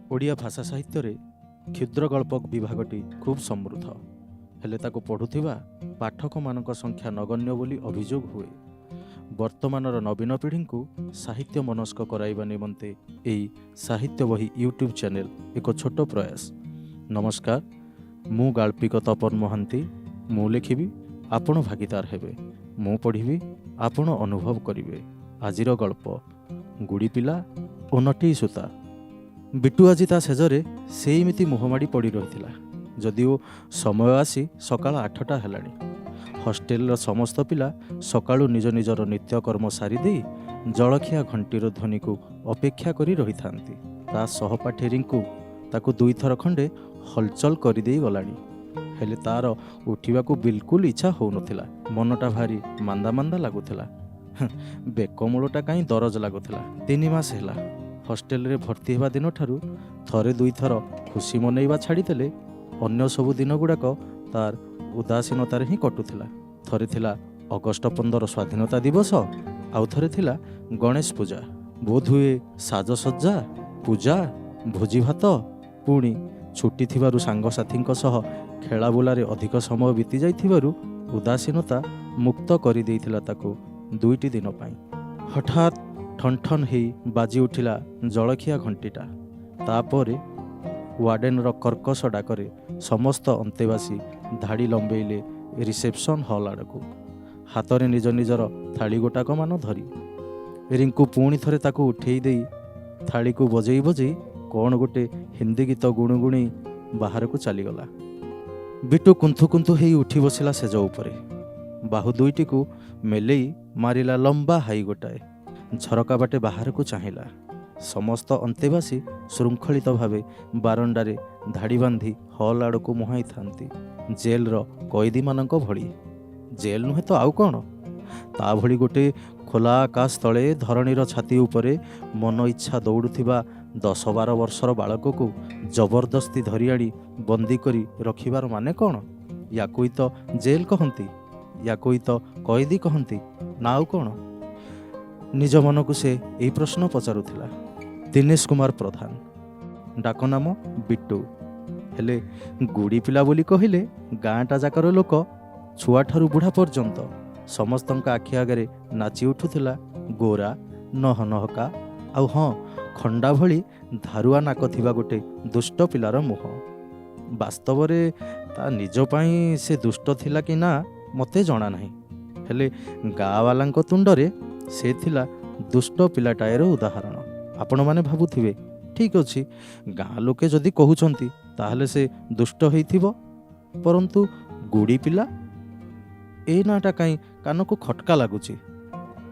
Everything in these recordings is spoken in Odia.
ଓଡ଼ିଆ ଭାଷା ସାହିତ୍ୟରେ କ୍ଷୁଦ୍ରଗଳ୍ପ ବିଭାଗଟି ଖୁବ୍ ସମୃଦ୍ଧ। ହେଲେ ତାକୁ ପଢ଼ୁଥିବା ପାଠକମାନଙ୍କ ସଂଖ୍ୟା ନଗଣ୍ୟ ବୋଲି ଅଭିଯୋଗ ହୁଏ। ବର୍ତ୍ତମାନର ନବୀନ ପିଢ଼ିଙ୍କୁ ସାହିତ୍ୟ ମନସ୍କ କରାଇବା ନିମନ୍ତେ ଏଇ ସାହିତ୍ୟ ବହି ୟୁଟ୍ୟୁବ୍ ଚ୍ୟାନେଲ୍ ଏକ ଛୋଟ ପ୍ରୟାସ। ନମସ୍କାର, ମୁଁ ଗାଳ୍ପିକ ତପନ ମହାନ୍ତି। ମୁଁ ଲେଖିବି, ଆପଣ ଭାଗିଦାର ହେବେ। ମୁଁ ପଢ଼ିବି, ଆପଣ ଅନୁଭବ କରିବେ। ଆଜିର ଗଳ୍ପ ଗୁଡ଼ି ପିଲା ଓ ନଟେଇ ସୂତା। ବିଟୁ ଆଜି ତା ଶେଯରେ ସେଇମିତି ମୁହଁ ମାଡ଼ି ପଡ଼ି ରହିଥିଲା, ଯଦିଓ ସମୟ ଆସି ସକାଳ 8ଟା ହେଲାଣି। ହଷ୍ଟେଲର ସମସ୍ତ ପିଲା ସକାଳୁ ନିଜ ନିଜର ନିତ୍ୟକର୍ମ ସାରିଦେଇ ଜଳଖିଆ ଘଣ୍ଟିର ଧ୍ୱନିକୁ ଅପେକ୍ଷା କରି ରହିଥାନ୍ତି। ତା ସହପାଠୀ ରିଙ୍କୁ ତାକୁ ଦୁଇଥର ଖଣ୍ଡେ ହଲଚଲ କରିଦେଇ ଗଲାଣି। ହେଲେ ତାର ଉଠିବାକୁ ବିଲକୁଲ ଇଚ୍ଛା ହେଉନଥିଲା। ମନଟା ଭାରି ମାନ୍ଦା ମାନ୍ଦା ଲାଗୁଥିଲା। ବେକମୂଳଟା କାହିଁ ଦରଜ ଲାଗୁଥିଲା। 3 ମାସ ହେଲା, ହଷ୍ଟେଲରେ ଭର୍ତ୍ତି ହେବା ଦିନଠାରୁ ଥରେ ଦୁଇଥର ଖୁସି ମନେଇବା ଛାଡ଼ିଦେଲେ ଅନ୍ୟ ସବୁ ଦିନଗୁଡ଼ାକ ତାର ଉଦାସୀନତାରେ ହିଁ କଟୁଥିଲା। ଥରେ ଥିଲା ଅଗଷ୍ଟ 15 ସ୍ୱାଧୀନତା ଦିବସ, ଆଉ ଥରେ ଥିଲା ଗଣେଶ ପୂଜା। ବୋଧହୁଏ ସାଜସଜ୍ଜା, ପୂଜା, ଭୋଜିଭାତ, ପୁଣି ଛୁଟି ଥିବାରୁ ସାଙ୍ଗସାଥୀଙ୍କ ସହ ଖେଳାବୁଲାରେ ଅଧିକ ସମୟ ବିତି ଯାଇଥିବାରୁ ଉଦାସୀନତା ମୁକ୍ତ କରିଦେଇଥିଲା ତାକୁ ଦୁଇଟି ଦିନ ପାଇଁ। ହଠାତ୍ ଠନ୍ ଠନ୍ ହେଇ ବାଜି ଉଠିଲା ଜଳଖିଆ ଘଣ୍ଟିଟା। ତାପରେ ୱାର୍ଡେନର କର୍କଶ ଡାକରେ ସମସ୍ତ ଅନ୍ତେବାସୀ ଧାଡ଼ି ଲମ୍ବେଇଲେ ରିସେପସନ୍ ହଲ୍ ଆଡ଼କୁ, ହାତରେ ନିଜ ନିଜର ଥାଳି ଗୋଟାକମାନ ଧରି। ରିଙ୍କୁ ପୁଣି ଥରେ ତାକୁ ଉଠେଇ ଦେଇ ଥାଳିକୁ ବଜେଇ ବଜେଇ କ'ଣ ଗୋଟେ ହିନ୍ଦୀ ଗୀତ ଗୁଣୁଗୁଣେଇ ବାହାରକୁ ଚାଲିଗଲା। ବିଟୁ କୁନ୍ଥୁ କୁନ୍ଥୁ ହେଇ ଉଠି ବସିଲା ଶେଯ ଉପରେ। ବାହୁ ଦୁଇଟିକୁ ମେଲେଇ ମାରିଲା ଲମ୍ବା ହାଇ ଗୋଟାଏ। ଝରକା ବାଟେ ବାହାରକୁ ଚାହିଁଲା। ସମସ୍ତ ଅନ୍ତେବାସୀ ଶୃଙ୍ଖଳିତ ଭାବେ ବାରଣ୍ଡାରେ ଧାଡ଼ି ବାନ୍ଧି ହଲ୍ ଆଡ଼କୁ ମୁହାଁଇଥାନ୍ତି, ଜେଲର କଏଦୀମାନଙ୍କ ଭଳି। ଜେଲ୍ ନୁହେଁ ତ ଆଉ କ'ଣ? ତା ଭଳି ଗୋଟେ ଖୋଲା ଆକାଶ ତଳେ ଧରଣୀର ଛାତି ଉପରେ ମନ ଇଚ୍ଛା ଦୌଡ଼ୁଥିବା 10-12 ବର୍ଷର ବାଳକକୁ ଜବରଦସ୍ତି ଧରିଆଣି ବନ୍ଦୀ କରି ରଖିବାର ମାନେ କ'ଣ? ୟାକୁଇ ତ ଜେଲ୍ କହନ୍ତି, ୟାକୁଇ ତ କଏଦୀ କହନ୍ତି, ନା ଆଉ କ'ଣ? ନିଜ ମନକୁ ସେ ଏଇ ପ୍ରଶ୍ନ ପଚାରୁଥିଲା। ଦିନେଶ କୁମାର ପ୍ରଧାନ, ଡାକନାମ ବିଟୁ। ହେଲେ ଗୁଡ଼ି ପିଲା ବୋଲି କହିଲେ ଗାଁଟା ଯାକର ଲୋକ, ଛୁଆଠାରୁ ବୁଢ଼ା ପର୍ଯ୍ୟନ୍ତ ସମସ୍ତଙ୍କ ଆଖି ଆଗରେ ନାଚି ଉଠୁଥିଲା ଗୋରା, ନହ ନହକା, ଆଉ ହଁ, ଖଣ୍ଡା ଭଳି ଧାରୁଆ ନାକ ଥିବା ଗୋଟେ ଦୁଷ୍ଟ ପିଲାର ମୁହଁ। ବାସ୍ତବରେ ତା ନିଜ ପାଇଁ ସେ ଦୁଷ୍ଟ ଥିଲା କି ନା ମୋତେ ଜଣା ନାହିଁ, ହେଲେ ଗାଁବାଲାଙ୍କ ତୁଣ୍ଡରେ ସେ ଥିଲା ଦୁଷ୍ଟ ପିଲାଟାଏର ଉଦାହରଣ। ଆପଣମାନେ ଭାବୁଥିବେ, ଠିକ୍ ଅଛି, ଗାଁ ଲୋକେ ଯଦି କହୁଛନ୍ତି ତାହେଲେ ସେ ଦୁଷ୍ଟ ହେଇଥିବ। ପରନ୍ତୁ ଗୁଡ଼ି ପିଲା, ଏଇ ନାଁଟା କାହିଁ କାନକୁ ଖଟକା ଲାଗୁଛି।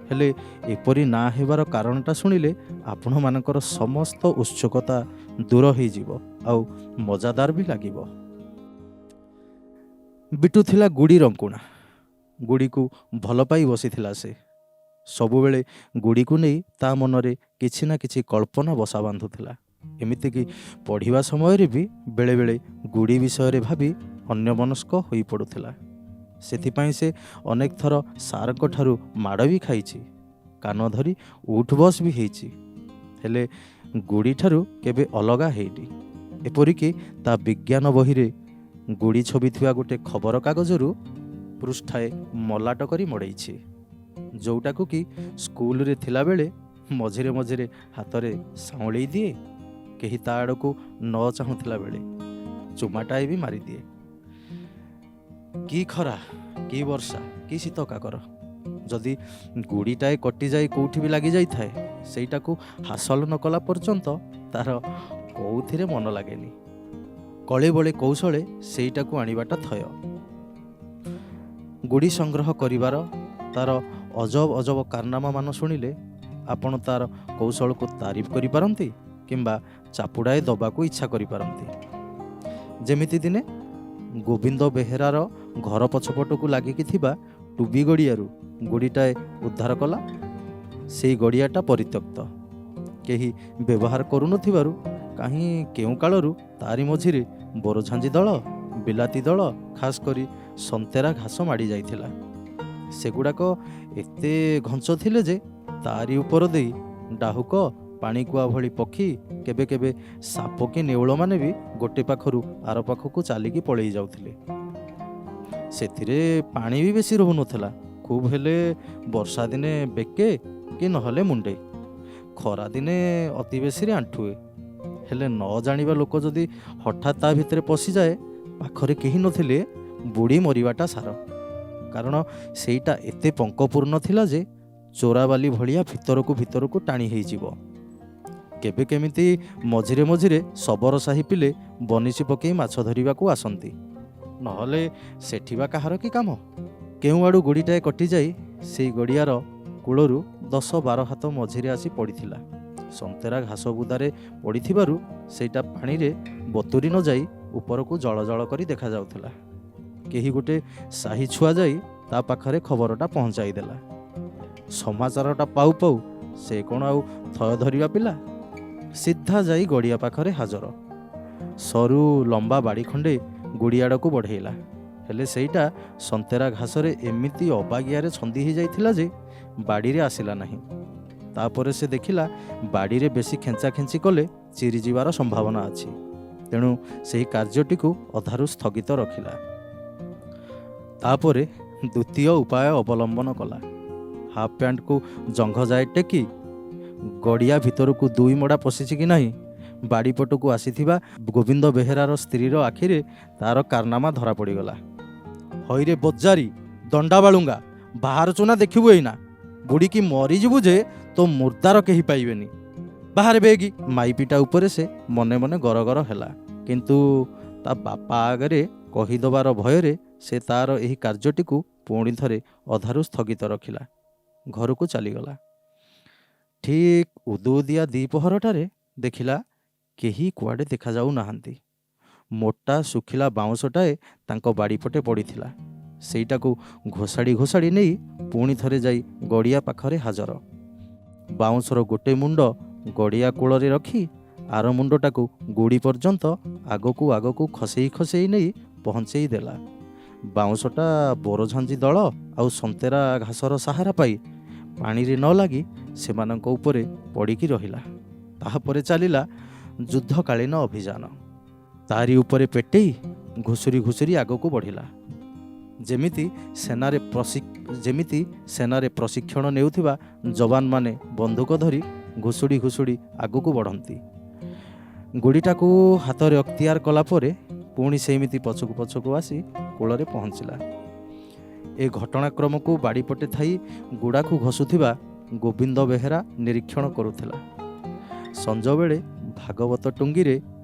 ହେଲେ ଏପରି ନାଁ ହେବାର କାରଣଟା ଶୁଣିଲେ ଆପଣମାନଙ୍କର ସମସ୍ତ ଉତ୍ସୁକତା ଦୂର ହେଇଯିବ ଆଉ ମଜାଦାର ବି ଲାଗିବ। ବିଟୁ ଥିଲା ଗୁଡ଼ି ରଙ୍କୁଣା। ଗୁଡ଼ିକୁ ଭଲ ପାଇ ବସିଥିଲା ସେ। ସବୁବେଳେ ଗୁଡ଼ିକୁ ନେଇ ତା ମନରେ କିଛି ନା କିଛି କଳ୍ପନା ବସା ବାନ୍ଧୁଥିଲା। ଏମିତିକି ପଢ଼ିବା ସମୟରେ ବି ବେଳେବେଳେ ଗୁଡ଼ି ବିଷୟରେ ଭାବି ଅନ୍ୟମନସ୍କ ହୋଇପଡ଼ୁଥିଲା। ସେଥିପାଇଁ ସେ ଅନେକ ଥର ସାରଙ୍କ ଠାରୁ ମାଡ଼ ବି ଖାଇଛି, କାନ ଧରି ଉଠ ବସ ବି ହେଇଛି। ହେଲେ ଗୁଡ଼ିଠାରୁ କେବେ ଅଲଗା ହେଇନି। ଏପରିକି ତା ବିଜ୍ଞାନ ବହିରେ ଗୁଡ଼ି ଛବି ଥିବା ଗୋଟେ ଖବରକାଗଜରୁ ପୃଷ୍ଠାଏ ମଲାଟ କରି ମଡ଼େଇଛି, ଯୋଉଟାକୁ କି ସ୍କୁଲରେ ଥିଲାବେଳେ ମଝିରେ ମଝିରେ ହାତରେ ସାଉଁଳେଇ ଦିଏ, କେହି ତା ଆଡ଼କୁ ନ ଚାହୁଁଥିଲା ବେଳେ ଚୁମାଟାଏ ବି ମାରିଦିଏ। କି ଖରା, କି ବର୍ଷା, କି ଶୀତ କାକର, ଯଦି ଗୁଡ଼ିଟାଏ କଟିଯାଇ କୋଉଠି ବି ଲାଗିଯାଇଥାଏ, ସେଇଟାକୁ ହାସଲ ନ କଲା ପର୍ଯ୍ୟନ୍ତ ତାର କୋଉଥିରେ ମନ ଲାଗେନି। କଳେ ବଳେ କୌଶଳେ ସେଇଟାକୁ ଆଣିବାଟା ଥୟ। ଗୁଡ଼ି ସଂଗ୍ରହ କରିବାର ତାର ଅଜବ ଅଜବ କାରନାମା ମାନ ଶୁଣିଲେ ଆପଣ ତାର କୌଶଳକୁ ତାରିଫ କରିପାରନ୍ତି କିମ୍ବା ଚାପୁଡ଼ାଏ ଦବାକୁ ଇଚ୍ଛା କରିପାରନ୍ତି। ଯେମିତି ଦିନେ ଗୋବିନ୍ଦ ବେହେରାର ଘର ପଛପଟକୁ ଲାଗିକି ଥିବା ଟୁବି ଗଡ଼ିଆରୁ ଗୁଡ଼ିଟାଏ ଉଦ୍ଧାର କଲା। ସେଇ ଗଡ଼ିଆଟା ପରିତ୍ୟକ୍ତ, କେହି ବ୍ୟବହାର କରୁନଥିବାରୁ କାହିଁ କେଉଁ କାଳରୁ ତାରି ମଝିରେ ବୋରଝାଞ୍ଜି ଦଳ, ବିଲାତି ଦଳ, ଖାସ୍ କରି ସନ୍ତେରା ଘାସ ମାଡ଼ି ଯାଇଥିଲା। ସେଗୁଡ଼ାକ ଏତେ ଘଞ୍ଚ ଥିଲେ ଯେ ତାରି ଉପର ଦେଇ ଡାହୁକ ପାଣିକୁଆ ଭଳି ପକ୍ଷୀ, କେବେ କେବେ ସାପ କି ନେଉଳମାନେ ବି ଗୋଟେ ପାଖରୁ ଆର ପାଖକୁ ଚାଲିକି ପଳେଇ ଯାଉଥିଲେ। ସେଥିରେ ପାଣି ବି ବେଶୀ ରହୁନଥିଲା। ଖୁବ୍ ହେଲେ ବର୍ଷା ଦିନେ ବେକେ କି ନହେଲେ ମୁଣ୍ଡେ, ଖରାଦିନେ ଅତି ବେଶୀରେ ଆଣ୍ଠୁଏ। ହେଲେ ନ ଜାଣିବା ଲୋକ ଯଦି ହଠାତ୍ ତା ଭିତରେ ପଶିଯାଏ, ପାଖରେ କେହି ନଥିଲେ ବୁଡ଼ି ମରିବାଟା ସାର। କାରଣ ସେଇଟା ଏତେ ପଙ୍କପୂର୍ଣ୍ଣ ଥିଲା ଯେ ଚୋରାବାଲି ଭଳିଆ ଭିତରକୁ ଭିତରକୁ ଟାଣି ହେଇଯିବ। କେବେ କେମିତି ମଝିରେ ମଝିରେ ଶବର ସାହି ପିଲେ ବନିଶୀ ପକେଇ ମାଛ ଧରିବାକୁ ଆସନ୍ତି, ନହେଲେ ସେଠି ବା କାହାର କି କାମ? କେଉଁଆଡ଼ୁ ଗୋଡ଼ିଟାଏ କଟିଯାଇ ସେଇ ଗଡ଼ିଆର କୂଳରୁ 10-12 ହାତ ମଝିରେ ଆସି ପଡ଼ିଥିଲା। ସନ୍ତେରା ଘାସ ବୁଦାରେ ପଡ଼ିଥିବାରୁ ସେଇଟା ପାଣିରେ ବତୁରି ନ ଯାଇ ଉପରକୁ ଜଳ ଜଳ କରି ଦେଖାଯାଉଥିଲା। କେହି ଗୋଟେ ସାହି ଛୁଆ ଯାଇ ତା ପାଖରେ ଖବରଟା ପହଞ୍ଚାଇ ଦେଲା। ସମାଚାରଟା ପାଉ ପାଉ ସେ କ'ଣ ଆଉ ଥୟ ଧରିବା ପିଲା? ସିଧା ଯାଇ ଗଡ଼ିଆ ପାଖରେ ହାଜର। ସରୁ ଲମ୍ବା ବାଡ଼ି ଖଣ୍ଡେ ଗୋଡ଼ି ଆଡ଼କୁ ବଢ଼େଇଲା। ହେଲେ ସେଇଟା ସନ୍ତେରା ଘାସରେ ଏମିତି ଅବାଗିଆରେ ଛନ୍ଦି ହେଇଯାଇଥିଲା ଯେ ବାଡ଼ିରେ ଆସିଲା ନାହିଁ। ତାପରେ ସେ ଦେଖିଲା, ବାଡ଼ିରେ ବେଶୀ ଖେଞ୍ଚା ଖେଞ୍ଚି କଲେ ଚିରିଯିବାର ସମ୍ଭାବନା ଅଛି। ତେଣୁ ସେହି କାର୍ଯ୍ୟଟିକୁ ଅଧାରୁ ସ୍ଥଗିତ ରଖିଲା। ତାପରେ ଦ୍ୱିତୀୟ ଉପାୟ ଅବଲମ୍ବନ କଲା। ହାଫ୍ ପ୍ୟାଣ୍ଟକୁ ଜଙ୍ଘ ଯାଏ ଟେକି ଗଡ଼ିଆ ଭିତରକୁ ଦୁଇ ମଡ଼ା ପଶିଛି କି ନାହିଁ, ବାଡ଼ି ପଟକୁ ଆସିଥିବା ଗୋବିନ୍ଦ ବେହେରାର ସ୍ତ୍ରୀର ଆଖିରେ ତାର କାରନାମା ଧରା ପଡ଼ିଗଲା। "ହଇରେ ବଜାରୀ ଦଣ୍ଡା ବାଳୁଙ୍ଗା, ବାହାରୁଛୁ ନା ଦେଖିବୁ ଏଇନା? ବୁଡ଼ିକି ମରିଯିବୁ ଯେ ତୋ ମୁର୍ଦାର କେହି ପାଇବେନି। ବାହାରେ ବେଗି।" ମାଇପିଟା ଉପରେ ସେ ମନେ ମନେ ଗରଗର ହେଲା। କିନ୍ତୁ ତା ବାପା ଆଗରେ କହିଦେବାର ଭୟରେ ସେ ତାର ଏହି କାର୍ଯ୍ୟଟିକୁ ପୁଣି ଥରେ ଅଧାରୁ ସ୍ଥଗିତ ରଖିଲା। ଘରକୁ ଚାଲିଗଲା। ଠିକ୍ ଉଦୁଉଦିଆ ଦିପହରଟାରେ ଦେଖିଲା, କେହି କୁଆଡ଼େ ଦେଖାଯାଉ ନାହାନ୍ତି। ମୋଟା ଶୁଖିଲା ବାଉଁଶଟାଏ ତାଙ୍କ ବାଡ଼ିପଟେ ପଡ଼ିଥିଲା। ସେଇଟାକୁ ଘୋଷାଡ଼ି ଘୋଷାଡ଼ି ନେଇ ପୁଣି ଥରେ ଯାଇ ଗଡ଼ିଆ ପାଖରେ ହାଜର। ବାଉଁଶର ଗୋଟେ ମୁଣ୍ଡ ଗଡ଼ିଆ କୂଳରେ ରଖି ଆର ମୁଣ୍ଡଟାକୁ ଗୋଡ଼ି ପର୍ଯ୍ୟନ୍ତ ଆଗକୁ ଆଗକୁ ଖସେଇ ଖସେଇ ନେଇ ପହଞ୍ଚେଇ ଦେଲା। ବାଉଁଶଟା ବୋରଝାଞ୍ଜି ଦଳ ଆଉ ସନ୍ତେରା ଘାସର ସାହାରା ପାଇ ପାଣିରେ ନ ଲାଗି ସେମାନଙ୍କ ଉପରେ ପଡ଼ିକି ରହିଲା। ତାହାପରେ ଚାଲିଲା ଯୁଦ୍ଧକାଳୀନ ଅଭିଯାନ। ତାରି ଉପରେ ପେଟେଇ ଘୁଷୁରି ଘୁଷୁରି ଆଗକୁ ବଢ଼ିଲା, ଯେମିତି ସେନାରେ ପ୍ରଶିକ୍ଷଣ ନେଉଥିବା ଯବାନମାନେ ବନ୍ଧୁକ ଧରି ଘୁଷୁଡ଼ି ଘୁଷୁଡ଼ି ଆଗକୁ ବଢ଼ନ୍ତି। ଗୁଡ଼ିଟାକୁ ହାତରେ ଅକ୍ତିଆର କଲା ପରେ ପୁଣି ସେମିତି ପଛକୁ ପଛକୁ ଆସି କୂଳରେ ପହଞ୍ଚିଲା। ଏ ଘଟଣାକ୍ରମକୁ ବାଡ଼ିପଟେ ଥାଇ ଗୁଡ଼ାଖୁ ଘଷୁଥିବା ଗୋବିନ୍ଦ ବେହେରା ନିରୀକ୍ଷଣ କରୁଥିଲା। ସଞ୍ଜବେଳେ ଭାଗବତ ଟୁଙ୍ଗିରେ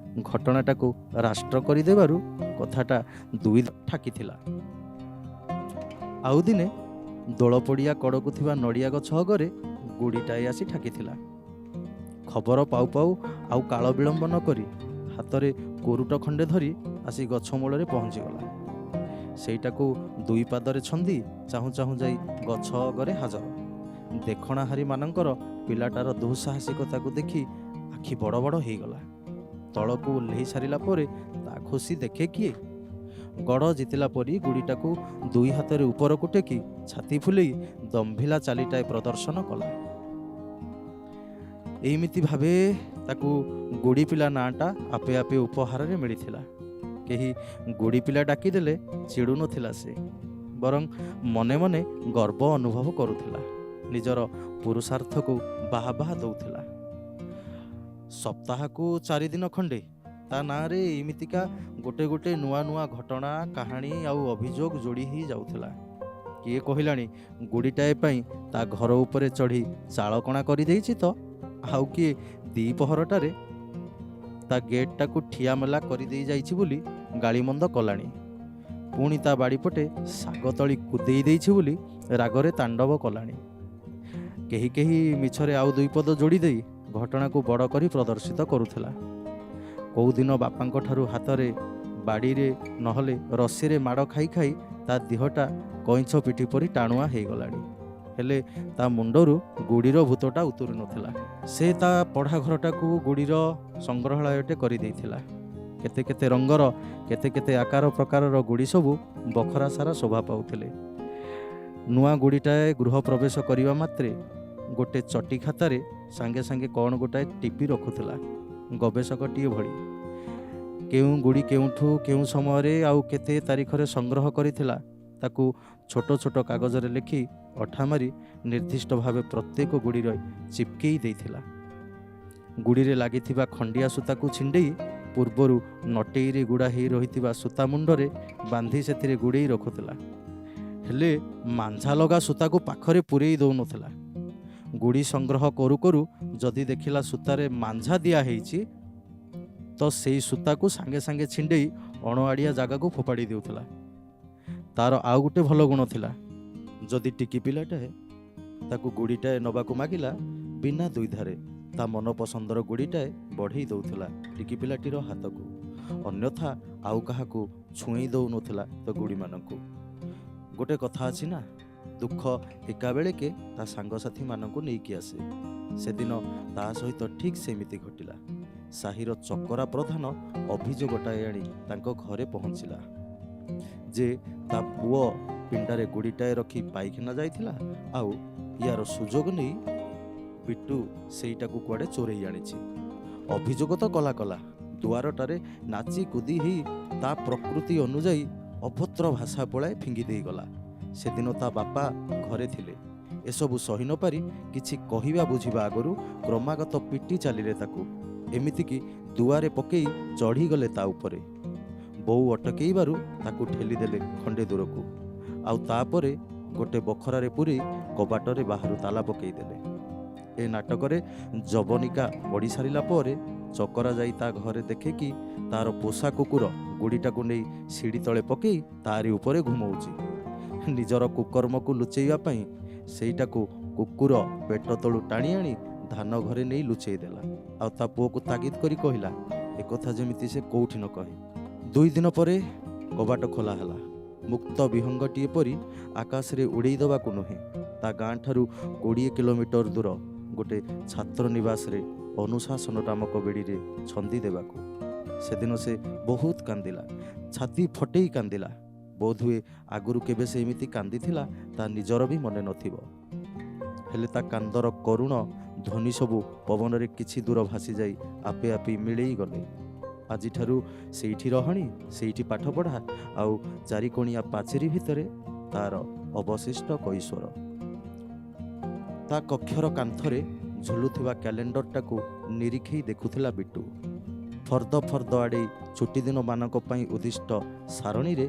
ଘଟଣାଟାକୁ ରାଷ୍ଟ୍ର କରିଦେବାରୁ କଥାଟା ଦୁଇ ଠାକିଥିଲା। ଆଉ ଦିନେ ଦୋଳପଡ଼ିଆ କଡ଼କୁ ଥିବା ନଡ଼ିଆ ଗଛ ଅଗରେ ଗୁଡ଼ିଟାଏ ଆସି ଠାକିଥିଲା। ଖବର ପାଉ ପାଉ ଆଉ କାଳ ବିଳମ୍ବ ନ କରି ହାତରେ କୋରୁଟ ଖଣ୍ଡେ ଧରି ଆସି ଗଛ ମୂଳରେ ପହଞ୍ଚିଗଲା। ସେଇଟାକୁ ଦୁଇ ପାଦରେ ଛନ୍ଦି ଚାହୁଁ ଚାହୁଁ ଯାଇ ଗଛ ଅଗରେ ହାଜର। ଦେଖଣାହାରୀମାନଙ୍କର ପିଲାଟାର ଦୁଃସାହସିକତାକୁ ଦେଖି ଆଖି ବଡ଼ ବଡ଼ ହେଇଗଲା। ତଳକୁ ଓହ୍ଲେଇ ସାରିଲା ପରେ ତା ଖୁସି ଦେଖେ କିଏ? ଗଡ଼ ଜିତିଲା ପରି ଗୁଡ଼ିଟାକୁ ଦୁଇ ହାତରେ ଉପରକୁ ଟେକି ଛାତି ଫୁଲେଇ ଦମ୍ଭିଲା ଚାଲିଟାଏ ପ୍ରଦର୍ଶନ କଲା। ଏଇମିତି ଭାବେ ତାକୁ ଗୋଡ଼ି ପିଲା ନାଁଟା ଆପେ ଆପେ ଉପହାରରେ ମିଳିଥିଲା। କେହି ଗୋଡ଼ି ପିଲା ଡାକିଦେଲେ ଚିଡ଼ୁ ନଥିଲା ସେ, ବରଂ ମନେ ମନେ ଗର୍ବ ଅନୁଭବ କରୁଥିଲା। ନିଜର ପୁରୁଷାର୍ଥକୁ ବାହା ବାହା ଦଉଥିଲା। ସପ୍ତାହକୁ 4 ଦିନ ଖଣ୍ଡେ ତା ନାଁରେ ଏମିତିକା ଗୋଟେ ଗୋଟେ ନୂଆ ନୂଆ ଘଟଣା, କାହାଣୀ ଆଉ ଅଭିଯୋଗ ଯୋଡ଼ି ହେଇ ଯାଉଥିଲା। କିଏ କହିଲାଣି ଗୁଡ଼ିଟାଏ ପାଇଁ ତା ଘର ଉପରେ ଚଢ଼ି ଚାଳକଣା କରିଦେଇଛି ତ ଆଉ କିଏ ଦିପହରଟାରେ ତା ଗେଟ୍ଟାକୁ ଠିଆ ମେଲା କରିଦେଇ ଯାଇଛି ବୋଲି ଗାଳିମନ୍ଦ କଲାଣି। ପୁଣି ତା ବାଡ଼ିପଟେ ଶାଗ ତଳି କୁଦେଇ ଦେଇଛି ବୋଲି ରାଗରେ ତାଣ୍ଡବ କଲାଣି। କେହି କେହି ମିଛରେ ଆଉ ଦୁଇ ପଦ ଯୋଡ଼ି ଦେଇ ଘଟଣାକୁ ବଡ଼ କରି ପ୍ରଦର୍ଶିତ କରୁଥିଲା। କୋଉଦିନ ବାପାଙ୍କ ଠାରୁ ହାତରେ, ବାଡ଼ିରେ ନହେଲେ ରସିରେ ମାଡ଼ ଖାଇ ଖାଇ ତା ଦିହଟା କଇଁଛ ପିଠି ପରି ଟାଣୁଆ ହେଇଗଲାଣି। ହେଲେ ତା ମୁଣ୍ଡରୁ ଗୁଡ଼ିର ଭୂତଟା ଉତୁରି ନଥିଲା। ସେ ତା ପଢ଼ା ଘରଟାକୁ ଗୁଡ଼ିର ସଂଗ୍ରହାଳୟଟେ କରିଦେଇଥିଲା। କେତେ କେତେ ରଙ୍ଗର, କେତେ କେତେ ଆକାର ପ୍ରକାରର ଗୁଡ଼ି ସବୁ ବଖରା ସାରା ଶୋଭା ପାଉଥିଲେ। ନୂଆ ଗୁଡ଼ିଟାଏ ଗୃହ ପ୍ରବେଶ କରିବା ମାତ୍ରେ ଗୋଟେ ଚଟି ଖାତାରେ ସାଙ୍ଗେ ସାଙ୍ଗେ କ'ଣ ଗୋଟାଏ ଟିପି ରଖୁଥିଲା, ଗବେଷକଟିଏ ଭଳି। କେଉଁ ଗୁଡ଼ି କେଉଁଠୁ କେଉଁ ସମୟରେ ଆଉ କେତେ ତାରିଖରେ ସଂଗ୍ରହ କରିଥିଲା, ତାକୁ ଛୋଟ ଛୋଟ କାଗଜରେ ଲେଖି ଅଠା ମାରି ନିର୍ଦ୍ଦିଷ୍ଟ ଭାବେ ପ୍ରତ୍ୟେକ ଗୁଡ଼ିରେ ଚିପକେଇ ଦେଇଥିଲା। ଗୁଡ଼ିରେ ଲାଗିଥିବା ଖଣ୍ଡିଆ ସୂତାକୁ ଛିଣ୍ଡେଇ ପୂର୍ବରୁ ନଟେଇରେ ଗୁଡ଼ା ହେଇ ରହିଥିବା ସୂତା ମୁଣ୍ଡରେ ବାନ୍ଧି ସେଥିରେ ଗୁଡ଼େଇ ରଖୁଥିଲା। ହେଲେ ମାଞ୍ଝା ଲଗା ସୂତାକୁ ପାଖରେ ପୂରେଇ ଦେଉନଥିଲା। ଗୁଡ଼ି ସଂଗ୍ରହ କରୁ କରୁ ଯଦି ଦେଖିଲା ସୂତାରେ ମାଞ୍ଝା ଦିଆ ହେଇଛି, ତ ସେଇ ସୂତାକୁ ସାଙ୍ଗେ ସାଙ୍ଗେ ଛିଣ୍ଡେଇ ଅଣଆଡ଼ିଆ ଜାଗାକୁ ଫୋପାଡ଼ି ଦେଉଥିଲା। ତାର ଆଉ ଗୋଟେ ଭଲ ଗୁଣ ଥିଲା, ଯଦି ଟିକି ପିଲାଟାଏ ତାକୁ ଗୁଡ଼ିଟାଏ ନେବାକୁ ମାଗିଲା, ବିନା ଦ୍ୱିଧାରେ ତା ମନ ପସନ୍ଦର ଗୁଡ଼ିଟାଏ ବଢ଼େଇ ଦେଉଥିଲା ଟିକି ପିଲାଟିର ହାତକୁ। ଅନ୍ୟଥା ଆଉ କାହାକୁ ଛୁଏଁଇ ଦେଉନଥିଲା ତ ଗୁଡ଼ିମାନଙ୍କୁ। ଗୋଟେ କଥା ଅଛି ନା, ଦୁଃଖ ଏକାବେଳେକେ ତା ସାଙ୍ଗସାଥିମାନଙ୍କୁ ନେଇକି ଆସେ। ସେଦିନ ତା ସହିତ ଠିକ୍ ସେମିତି ଘଟିଲା। ସାହିର ଚକରା ପ୍ରଧାନ ଅଭିଯୋଗଟାଏ ଆଣି ତାଙ୍କ ଘରେ ପହଞ୍ଚିଲା ଯେ ତା ପୁଅ ପିଣ୍ଡାରେ ଗୁଡ଼ିଟାଏ ରଖି ପାଇଖାନା ଯାଇଥିଲା, ଆଉ ୟାର ସୁଯୋଗ ନେଇ ବିଟୁ ସେଇଟାକୁ କୁଆଡ଼େ ଚୋରେଇ ଆଣିଛି। ଅଭିଯୋଗ ତ କଲା କଲା, ଦୁଆରଟାରେ ନାଚି କୁଦି ହେଇ ତା ପ୍ରକୃତି ଅନୁଯାୟୀ ଅଭଦ୍ର ଭାଷା ପଳାଏ ଫିଙ୍ଗି ଦେଇଗଲା। ସେଦିନ ତା ବାପା ଘରେ ଥିଲେ। ଏସବୁ ସହି ନପାରି କିଛି କହିବା ବୁଝିବା ଆଗରୁ କ୍ରମାଗତ ପିଟି ଚାଲିଲେ ତାକୁ, ଏମିତିକି ଦୁଆରେ ପକେଇ ଚଢ଼ିଗଲେ ତା ଉପରେ। ବୋଉ ଅଟକେଇବାରୁ ତାକୁ ଠେଲିଦେଲେ ଖଣ୍ଡେ ଦୂରକୁ, ଆଉ ତାପରେ ଗୋଟେ ବଖରାରେ ପୂରେଇ କବାଟରେ ବାହାରୁ ତାଲା ପକେଇଦେଲେ। ଏ ନାଟକରେ ଜବନିକା ପଡ଼ି ସାରିଲା ପରେ ଚକରା ଯାଇ ତା ଘରେ ଦେଖେ କି ତାର ପୋଷା କୁକୁର ଗୁଡ଼ିଟାକୁ ନେଇ ସିଡ଼ି ତଳେ ପକେଇ ତାରି ଉପରେ ଘୁମଉଛି। ନିଜର କୁକର୍ମକୁ ଲୁଚେଇବା ପାଇଁ ସେଇଟାକୁ କୁକୁର ପେଟ ତଳୁ ଟାଣି ଆଣି ଧାନ ଘରେ ନେଇ ଲୁଚେଇ ଦେଲା, ଆଉ ତା ପୁଅକୁ ତାଗିଦ କରି କହିଲା ଏକଥା ଯେମିତି ସେ କୋଉଠି ନ କହେ। 2 ଦିନ ପରେ କବାଟ ଖୋଲା ହେଲା। ମୁକ୍ତ ବିହଙ୍ଗଟିଏ ପରି ଆକାଶରେ ଉଡ଼େଇ ଦେବାକୁ ନୁହେଁ, ତା ଗାଁଠାରୁ 20 କିଲୋମିଟର ଦୂର ଗୋଟେ ଛାତ୍ର ନିବାସରେ ଅନୁଶାସନ ନାମକ ବେଡ଼ିରେ ଛନ୍ଦି ଦେବାକୁ। ସେଦିନ ସେ ବହୁତ କାନ୍ଦିଲା, ଛାତି ଫଟେଇ କାନ୍ଦିଲା। ବୋଧହୁଏ ଆଗରୁ କେବେ ସେ ଏମିତି କାନ୍ଦିଥିଲା ତା ନିଜର ବି ମନେ ନଥିବ। ହେଲେ ତା କାନ୍ଦର କରୁଣ ଧ୍ୱନି ସବୁ ପବନରେ କିଛି ଦୂର ଭାସିଯାଇ ଆପେ ଆପେ ମିଳେଇ ଗଲେ। ଆଜିଠାରୁ ସେଇଠି ରହଣି, ସେଇଠି ପାଠପଢ଼ା, ଆଉ ଚାରିକୋଣିଆ ପାଚେରୀ ଭିତରେ ତାର ଅବଶିଷ୍ଟ କୈଶୋର। ତା କକ୍ଷର କାନ୍ଥରେ ଝୁଲୁଥିବା କ୍ୟାଲେଣ୍ଡରଟାକୁ ନିରୀଖେଇ ଦେଖୁଥିଲା ବିଟୁ। ଫର୍ଦ୍ଦ ଫର୍ଦ୍ଦ ଆଡ଼େଇ ଛୁଟିଦିନମାନଙ୍କ ପାଇଁ ଉଦ୍ଦିଷ୍ଟ ସାରଣୀରେ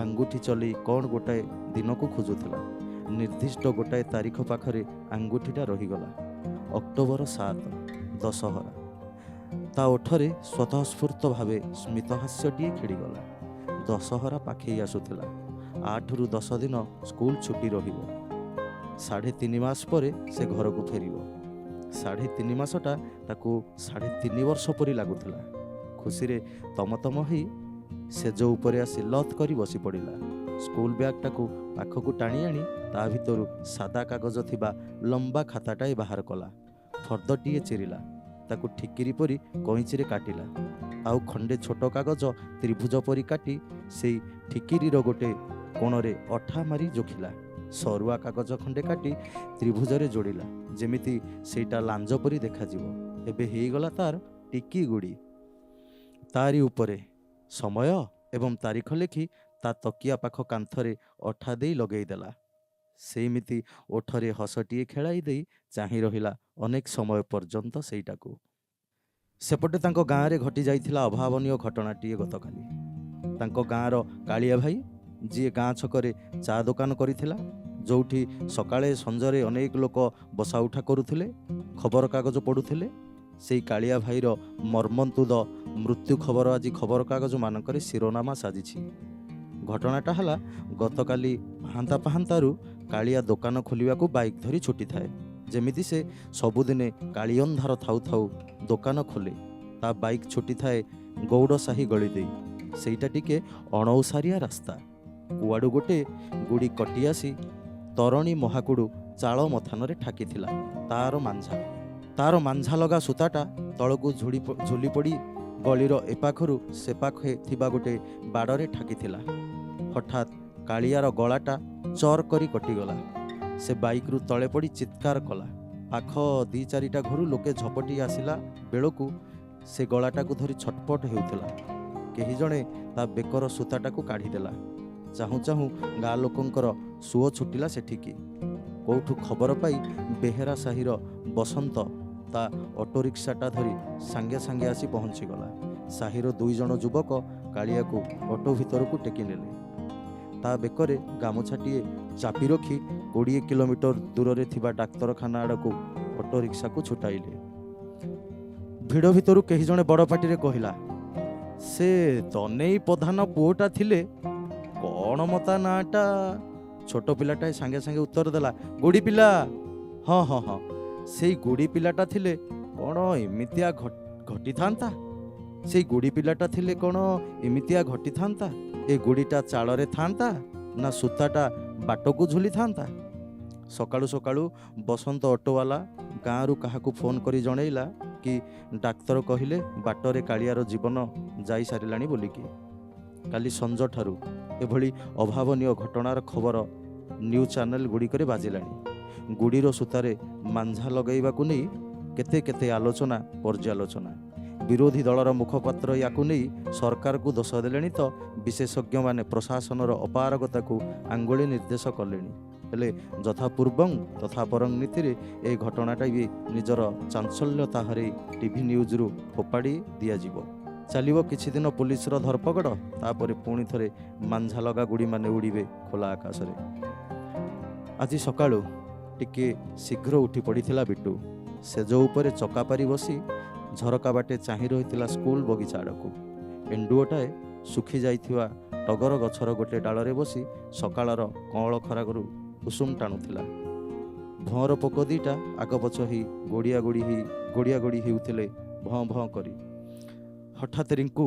ଆଙ୍ଗୁଠି ଚଲେଇ କ'ଣ ଗୋଟାଏ ଦିନକୁ ଖୋଜୁଥିଲା। ନିର୍ଦ୍ଦିଷ୍ଟ ଗୋଟାଏ ତାରିଖ ପାଖରେ ଆଙ୍ଗୁଠିଟା ରହିଗଲା। ଅକ୍ଟୋବର 7, ଦଶହରା। ତା ଓଠରେ ସ୍ୱତଃସ୍ଫୂର୍ତ୍ତ ଭାବେ ସ୍ମିତହାସ୍ୟଟିଏ ଖେଳିଗଲା। ଦଶହରା ପାଖେଇ ଆସୁଥିଲା। 8ରୁ 10 ଦିନ ସ୍କୁଲ ଛୁଟି ରହିବ। 3.5 ମାସ ପରେ ସେ ଘରକୁ ଫେରିବ। 3.5 ମାସଟା ତାକୁ 3.5 ବର୍ଷ ପରି ଲାଗୁଥିଲା। ଖୁସିରେ ତମତମ ହେଇ ସେଜ ଉପରେ ଆସି ଲତ୍ କରି ବସି ପଡ଼ିଲା। ସ୍କୁଲ ବ୍ୟାଗଟାକୁ ପାଖକୁ ଟାଣି ଆଣି ତା ଭିତରୁ ସାଦା କାଗଜ ଥିବା ଲମ୍ବା ଖାତାଟାଏ ବାହାର କଲା। ଫର୍ଦ୍ଦଟିଏ ଚିରିଲା, ତାକୁ ଠିକିରି ପରି କଇଁଚିରେ କାଟିଲା। ଆଉ ଖଣ୍ଡେ ଛୋଟ କାଗଜ ତ୍ରିଭୁଜ ପରି କାଟି ସେଇ ଠିକିରିର ଗୋଟେ କୋଣରେ ଅଠା ମାରି ଯୋଖିଲା। ସରୁଆ କାଗଜ ଖଣ୍ଡେ କାଟି ତ୍ରିଭୁଜରେ ଯୋଡ଼ିଲା, ଯେମିତି ସେଇଟା ଲାଞ୍ଜ ପରି ଦେଖାଯିବ। ଏବେ ହେଇଗଲା ତାର ଟିକି ଗୁଡ଼ି। ତାରି ଉପରେ ସମୟ ଏବଂ ତାରିଖ ଲେଖି ତା ତକିଆ ପାଖ କାନ୍ଥରେ ଅଠା ଦେଇ ଲଗେଇଦେଲା। ସେଇମିତି ଓଠରେ ହସଟିଏ ଖେଳାଇ ଦେଇ ଚାହିଁ ରହିଲା ଅନେକ ସମୟ ପର୍ଯ୍ୟନ୍ତ ସେଇଟାକୁ। ସେପଟେ ତାଙ୍କ ଗାଁରେ ଘଟି ଯାଇଥିଲା ଅଭାବନୀୟ ଘଟଣାଟିଏ ଗତକାଲି। ତାଙ୍କ ଗାଁର କାଳିଆ ଭାଇ, ଯିଏ ଗାଁ ଛକରେ ଚା ଦୋକାନ କରିଥିଲା, ଯୋଉଠି ସକାଳେ ସଞ୍ଜରେ ଅନେକ ଲୋକ ବସାଉଠା କରୁଥିଲେ, ଖବରକାଗଜ ପଢ଼ୁଥିଲେ, ସେଇ କାଳିଆ ଭାଇର ମର୍ମନ୍ତୁଦ ମୃତ୍ୟୁ ଖବର ଆଜି ଖବରକାଗଜମାନଙ୍କରେ ଶିରୋନାମା ସାଜିଛି। ଘଟଣାଟା ହେଲା, ଗତକାଲି ପାହାନ୍ତା ପାହାନ୍ତାରୁ କାଳିଆ ଦୋକାନ ଖୋଲିବାକୁ ବାଇକ୍ ଧରି ଛୁଟିଥାଏ। ଯେମିତି ସେ ସବୁଦିନେ କାଳିଅନ୍ଧାର ଥାଉ ଥାଉ ଦୋକାନ ଖୋଲେ। ତା ବାଇକ୍ ଛୁଟିଥାଏ ଗଉଡ଼ ସାହି ଗଳି ଦେଇ। ସେଇଟା ଟିକେ ଅଣଓସାରିଆ ରାସ୍ତା। କୁଆଡ଼ୁ ଗୋଟେ ଗୁଡ଼ି କଟି ଆସି ତରଣୀ ମହାକୁଡ଼ୁ ଚାଳ ମଥାନରେ ଠାକିଥିଲା ତାର ମାଞ୍ଝା। ତାର ମାଞ୍ଝା ଲଗା ସୂତାଟା ତଳକୁ ଝୁଲି ପଡ଼ି ଗଳିର ଏପାଖରୁ ସେପାଖେ ଥିବା ଗୋଟେ ବାଡ଼ରେ ଠାକିଥିଲା। ହଠାତ୍ କାଳିଆର ଗଳାଟା ଚର୍ କରି କଟିଗଲା। ସେ ବାଇକ୍ରୁ ତଳେ ପଡ଼ି ଚିତ୍କାର କଲା। ପାଖ ଦି ଚାରିଟା ଘରୁ ଲୋକେ ଝପଟି ଆସିଲା ବେଳକୁ ସେ ଗଳାଟାକୁ ଧରି ଛଟପଟ ହେଉଥିଲା। କେହି ଜଣେ ତା ବେକର ସୂତାଟାକୁ କାଢ଼ିଦେଲା। ଚାହୁଁ ଚାହୁଁ ଗାଁ ଲୋକଙ୍କର ସୁଅ ଛୁଟିଲା ସେଠିକି। କୋଉଠୁ ଖବର ପାଇ ବେହେରା ସାହିର ବସନ୍ତ ତା ଅଟୋରିକ୍ସାଟା ଧରି ସାଙ୍ଗେ ସାଙ୍ଗେ ଆସି ପହଞ୍ଚିଗଲା। ସାହିର ଦୁଇଜଣ ଯୁବକ କାଳିଆକୁ ଅଟୋ ଭିତରକୁ ଟେକି ନେଲେ। ତା ବେକରେ ଗାମୁଛାଟିଏ ଚାପି ରଖି 20 କିଲୋମିଟର ଦୂରରେ ଥିବା ଡାକ୍ତରଖାନା ଆଡ଼କୁ ଅଟୋ ରିକ୍ସାକୁ ଛୁଟାଇଲେ। ଭିଡ଼ ଭିତରୁ କେହି ଜଣେ ବଡ଼ ପାଟିରେ କହିଲା, ସେ ଦନେଇ ପଧାନ ପୁଅଟା ଥିଲେ, କ'ଣ ମ ତା ନାଁଟା? ଛୋଟ ପିଲାଟାଏ ସାଙ୍ଗେ ସାଙ୍ଗେ ଉତ୍ତର ଦେଲା, ଗୋଡ଼ି ପିଲା। ହଁ ହଁ ହଁ, ସେଇ ଗୋଡ଼ି ପିଲାଟା ଥିଲେ କ'ଣ ଏମିତିଆ ଘଟିଥାନ୍ତା? ସେଇ ଗୋଡ଼ି ପିଲାଟା ଥିଲେ କ'ଣ ଏମିତିଆ ଘଟିଥାନ୍ତା? ଏ ଗୋଡ଼ିଟା ଚାଳରେ ଥାନ୍ତା ନା ସୂତାଟା ବାଟକୁ ଝୁଲିଥାନ୍ତା? ସକାଳୁ ସକାଳୁ ବସନ୍ତ ଅଟୋବାଲା ଗାଁରୁ କାହାକୁ ଫୋନ୍ କରି ଜଣେଇଲା କି ଡାକ୍ତର କହିଲେ ବାଟରେ କାଳିଆର ଜୀବନ ଯାଇସାରିଲାଣି ବୋଲିକି। କାଲି ସଞ୍ଜଠାରୁ ଏଭଳି ଅଭାବନୀୟ ଘଟଣାର ଖବର ନ୍ୟୁଜ୍ ଚ୍ୟାନେଲ ଗୁଡ଼ିକରେ ବାଜିଲାଣି। ଗୁଡ଼ିର ସୂତାରେ ମାଞ୍ଝା ଲଗାଇବାକୁ ନେଇ କେତେ କେତେ ଆଲୋଚନା, ପର୍ଯ୍ୟାଲୋଚନା। ବିରୋଧୀ ଦଳର ମୁଖପାତ୍ର ୟାକୁ ନେଇ ସରକାରକୁ ଦୋଷ ଦେଲେଣି ତ ବିଶେଷଜ୍ଞମାନେ ପ୍ରଶାସନର ଅପାରଗତାକୁ ଆଙ୍ଗୁଳି ନିର୍ଦ୍ଦେଶ କଲେଣି। ହେଲେ ଯଥା ପୂର୍ବଂ ତଥା ପରଂ ନୀତିରେ ଏହି ଘଟଣାଟା ବି ନିଜର ଚାଞ୍ଚଲ୍ୟତା ହରେଇ ଟିଭି ନ୍ୟୁଜ୍ରୁ ଫୋପାଡ଼ି ଦିଆଯିବ। ଚାଲିବ କିଛି ଦିନ ପୋଲିସର ଧରପଗଡ଼, ତାପରେ ପୁଣି ଥରେ ମାଞ୍ଝା ଲଗା ଗୁଡ଼ିମାନେ ଉଡ଼ିବେ ଖୋଲା ଆକାଶରେ। ଆଜି ସକାଳୁ ଟିକେ ଶୀଘ୍ର ଉଠି ପଡ଼ିଥିଲା ବିଟୁ। ଶେଯ ଉପରେ ଚକା ପାରି ବସି ଝରକା ବାଟେ ଚାହିଁ ରହିଥିଲା ସ୍କୁଲ ବଗିଚା ଆଡ଼କୁ। ଏଣ୍ଡୁଅଟାଏ ଶୁଖି ଯାଇଥିବା ଟଗର ଗଛର ଗୋଟେ ଡାଳରେ ବସି ସକାଳର କଅଁଳ ଖରାରୁ ଉଷୁମ ଟାଣୁଥିଲା। ଭଅଁର ପୋକ ଦିଟା ଆଗପଛ ହେଇ ଗୋଡ଼ିଆ ଗୋଡ଼ି ହେଇ ଗୋଡ଼ିଆ ଗୋଡ଼ି ହେଉଥିଲେ ଭଁ ଭଁ କରି। ହଠାତ୍ ରିଙ୍କୁ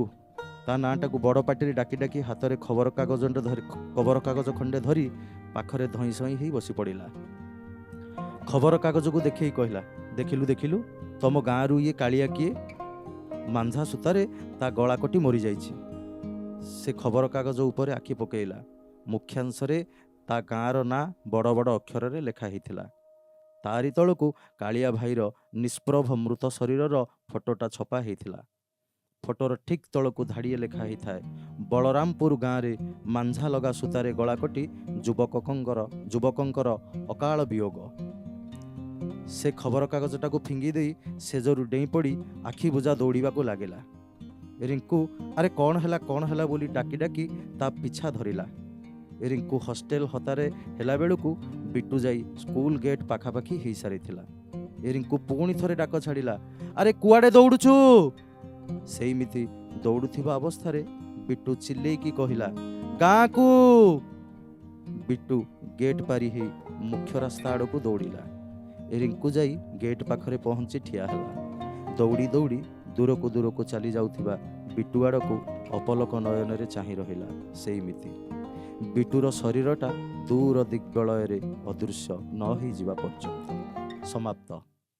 ତା ନାଁଟାକୁ ବଡ଼ ପାଟିରେ ଡାକି ଡାକି ହାତରେ ଖବରକାଗଜ ଖଣ୍ଡେ ଧରି ପାଖରେ ଧଇଁ ସଇଁ ହେଇ ବସି ପଡ଼ିଲା। ଖବରକାଗଜକୁ ଦେଖେଇ କହିଲା, ଦେଖିଲୁ ଦେଖିଲୁ, ତମ ଗାଁରୁ ଇଏ କାଳିଆ କିଏ ମାଞ୍ଝା ସୂତାରେ ତା ଗଳା କଟି ମରିଯାଇଛି। ସେ ଖବରକାଗଜ ଉପରେ ଆଖି ପକେଇଲା। ମୁଖ୍ୟାଂଶରେ ତା ଗାଁର ନାଁ ବଡ଼ ବଡ଼ ଅକ୍ଷରରେ ଲେଖା ହେଇଥିଲା। ତାରି ତଳକୁ କାଳିଆ ଭାଇର ନିଷ୍ପ୍ରଭ ମୃତ ଶରୀରର ଫଟୋଟା ଛପା ହେଇଥିଲା। ଫଟୋର ଠିକ୍ ତଳକୁ ଧାଡ଼ିଏ ଲେଖା ହେଇଥାଏ, ବଳରାମପୁର ଗାଁରେ ମାଞ୍ଝା ଲଗା ସୂତାରେ ଗଳା କଟି ଯୁବକଙ୍କର ଅକାଳ ବିୟୋଗ। ସେ ଖବରକାଗଜଟାକୁ ଫିଙ୍ଗି ଦେଇ ଶେଯରୁ ଡେଇଁ ପଡ଼ି ଆଖି ବୁଜା ଦୌଡ଼ିବାକୁ ଲାଗିଲା। ରିଙ୍କୁ ଆରେ କ'ଣ ହେଲା କ'ଣ ହେଲା ବୋଲି ଡାକି ଡାକି ତା ପିଛା ଧରିଲା। ରିଙ୍କୁ ହଷ୍ଟେଲ ହତାରେ ହେଲା ବେଳକୁ ବିଟୁ ଯାଇ ସ୍କୁଲ ଗେଟ୍ ପାଖାପାଖି ହେଇସାରିଥିଲା। ରିଙ୍କୁ ପୁଣି ଥରେ ଡାକ ଛାଡ଼ିଲା, ଆରେ କୁଆଡ଼େ ଦୌଡ଼ୁଛୁ? ସେଇମିତି ଦୌଡ଼ୁଥିବା ଅବସ୍ଥାରେ ବିଟୁ ଚିଲେଇକି କହିଲା, ଗାଁକୁ। ବିଟୁ ଗେଟ୍ ପାରି ହେଇ ମୁଖ୍ୟ ରାସ୍ତା ଆଡ଼କୁ ଦୌଡ଼ିଲା। ରିଙ୍କୁ ଯାଇ ଗେଟ୍ ପାଖରେ ପହଞ୍ଚି ଠିଆ ହେଲା। ଦୌଡ଼ି ଦୌଡ଼ି ଦୂରକୁ ଦୂରକୁ ଚାଲି ଯାଉଥିବା ବିଟୁ ଆଡ଼କୁ ଅପଲକ ନୟନରେ ଚାହିଁ ରହିଲା। ସେଇମିତି ବିଟୁର ଶରୀରଟା ଦୂର ଦିଗ୍ବଳୟରେ ଅଦୃଶ୍ୟ ନ ହେଇଯିବା ପର୍ଯ୍ୟନ୍ତ। ସମାପ୍ତ।